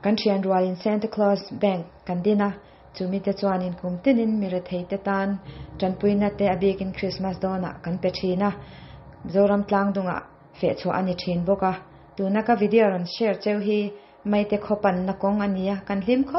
Kan thian rualin Santa Claus Bank kan din a, chumi te chuanin kum tinin mi rethei te tan tanpuina te a bikin Christmas dawnah kan pe thin a, Zoram tlang dungah feh chhuah a ni thin bawk a. Tuna ka video rawn share cheu hi Maite khawpanna kawng a ni a, kan hlim khawp.